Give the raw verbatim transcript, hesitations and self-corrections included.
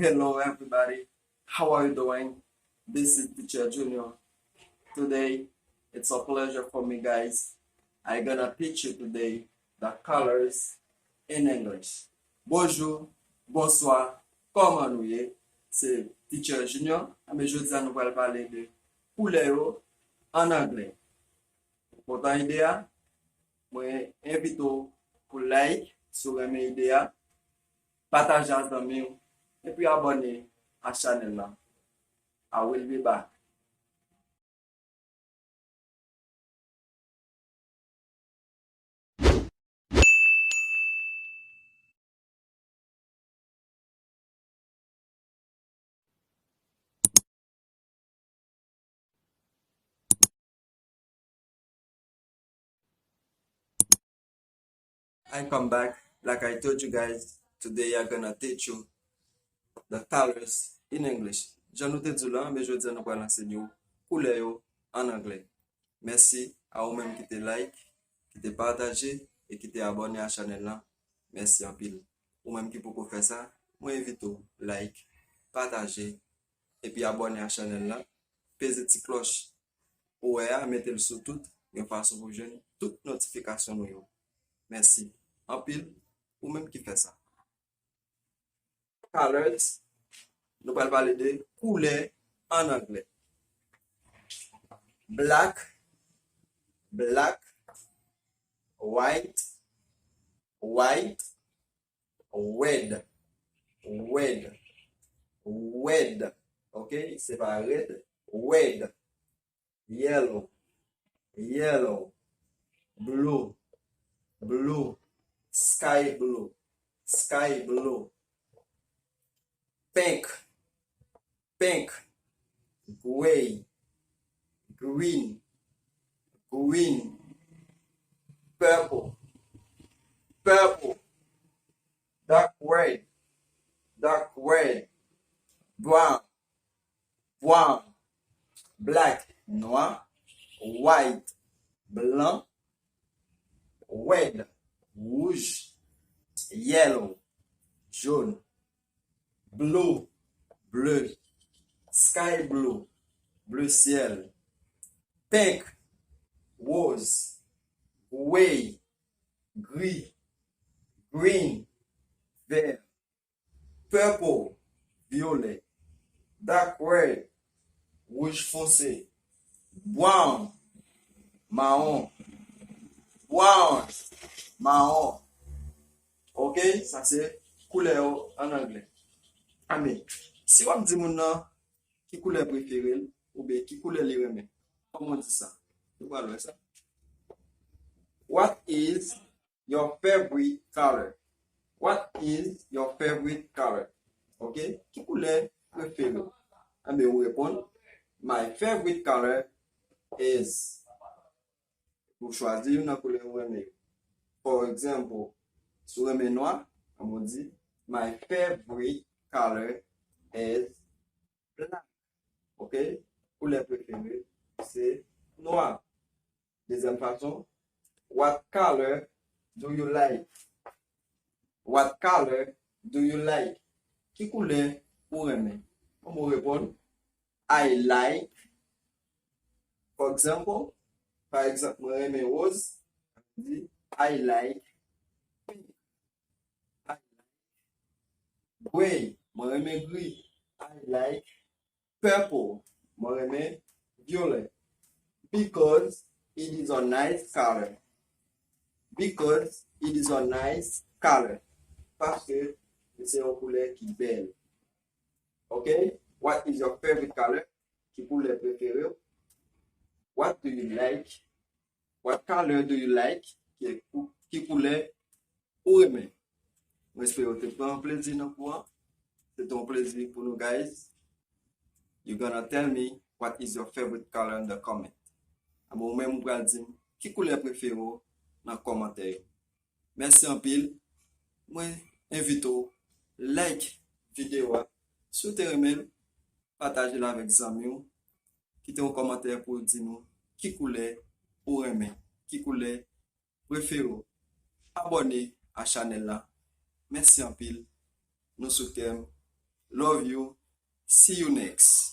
Hello, everybody. How are you doing? This is Teacher Junior. Today, it's a pleasure for me, guys. I'm gonna teach you today the colors in English. Bonjou, bonswa, kòman nou ye? Se Teacher Junior. Anben, jodi a nou pral pale de koulè yo an anglè. Kontan ide a? Mwen envite w pou like si w renmen ide a, pataje a zanmi w, epi abòne a chanèl la. I will be back. I come back. Like I told you guys, today I'm gonna teach you the colors in English. Jan nou te di w la, men jodi a nou pral ansenye w koulè yo an anglè. Mèsi a ou menm ki te like, ki te pataje e ki te abòne a chanèl la. Mèsi anpil. Ou menm ki poko fè sa, mwen envite w like, pataje, epi abòne a chanèl la. Peze ti klòch ou wè a, mete l sou tout, yon fason pou w jwenn tout notifikasyon nou yo. Mèsi anpil, ou menm ki fè sa. Colors, nou pral pale de koulè an anglè. Black, black, white, white, red, red, red. Ok, se pa red, red. Yellow, yellow. Blue, blue. Sky blue, sky blue. Pink, pink. Gray, green, green. Purple, purple. Dark red, dark red. Brown, brown. Black, noir. White, blanc. Red, wouj. Yellow, jaune. Blue, bleu. Sky blue, bleu ciel. Pink, rose. Gray, gris. Green, vert. Purple, violet. Dark red, wouj fonse. Brown, mawon. Brown, mawon. Ok, sa se koulè yo an anglè. Anben, si w ap di moun nan ki koulè prefere l, oubyen ki koulè li renmen, kòman w di sa? Nou pral wè sa. What is your favorite color? What is your favorite color? Ok? Ki koulè prefere w? Anben, ou reponn, my favorite color is. Ou chwazi youn nan koulè ou renmen yo. For example, si w renmen nwa, anben, ou di, my favorite color is black. Ok? Koulè prefere se nwa. Dezyèm fason, what color do you like? What color do you like? Ki koulè ou renmen? Kòman w reponn? I like, for example, pa egzanp, mwen renmen woz, di, I like pink. I like gray, mwen renmen gri. I like purple, mwen renmen vyolet. Because it is a nice color. Because it is a nice color. Paske se yon koulè ki bèl. Ok? What is your favorite color? Ki koulè prefere w? What do you like? What color do you like? Ki, ki koulè ou renmen? Mwen espere w te pran plezi nan kou an. Se te yon plezi pou nou, guys. You gonna tell me what is your favorite color in the comment. Anben, ou menm ou pral di m ki koulè prefere w nan kòmantè yo. Mèsi anpil. Mwen envite w like videyo a. Si w te renmen l, pataje l avèk zanmi w. Kite yon kòmantè pou w di nou ki koulè ou renmen, ki koulè prefere w. Abòne a chanèl la. Mèsi anpil. Nou sou tèm Love you. See you next.